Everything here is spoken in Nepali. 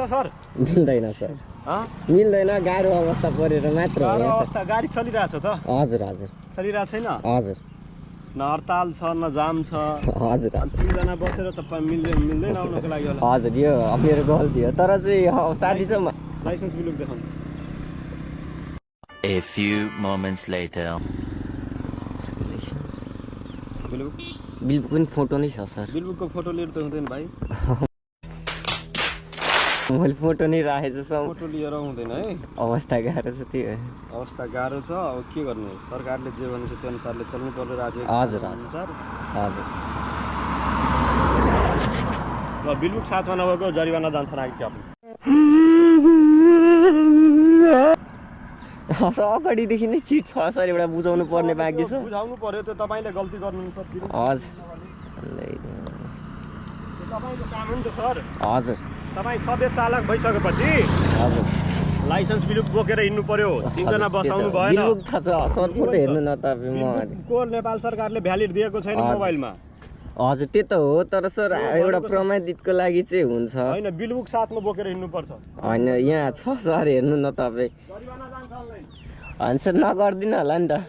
सर मिल्दैन सर मिल्दैन गाह्रो अवस्था परेर मात्र हो यहाँ अवस्था गाडी चलिरहेछ त हजुर हजुर चलिरहेको छैन हजुर न हडताल छ न जाम छ हजुर तिनजना बसेर त मिल्दैन आउनको लागि होला हजुर यो मेरो गल्ती हो तर चाहिँ साथी छ लाइसेन्स बिलुक देखाउनु A few moments later. Bill पनि फोटो नै छ सर बिलबुकको फोटो लिएर त हुँदैन भाइ मैले फोटो नै राखेको छु फोटो लिएर हुँदैन है अवस्था गाह्रो छ त्यो अवस्था गाह्रो छ अब के गर्ने सरकारले जे भन्छ त्यो अनुसारले चल्नु पर्यो राज्य हजुर अनुसार हजुर ल बिलबुक साथमा नभएको जरिवाना जान्छ राखेको आफ्नो अगाडिदेखि नै चिट छ सर एउटा बुझाउनु पर्ने बाँकी छ बुझाउनु पर्यो त्यो तपाईँले गल्ती गर्नु सक्दिनु हजुर तपाईँको काम हो नि त सर हजुर तपाईँ सबै चालक भइसकेपछि हजुर लाइसेन्स बिलुक बोकेर हिँड्नु पर्यो तिनजना बसाउनु भएन बिलुक थाहा छ सर फोटो हेर्नु न तपाईँ म को नेपाल सरकारले भ्यालिड दिएको छैन मोबाइलमा हजुर त्यो त हो तर सर एउटा प्रमाणितको लागि चाहिँ हुन्छ होइन बिलबुक साथमा बोकेर हिँड्नु पर्छ होइन यहाँ छ सर हेर्नु न तपाईँ होइन सर नगरिदिनु होला नि त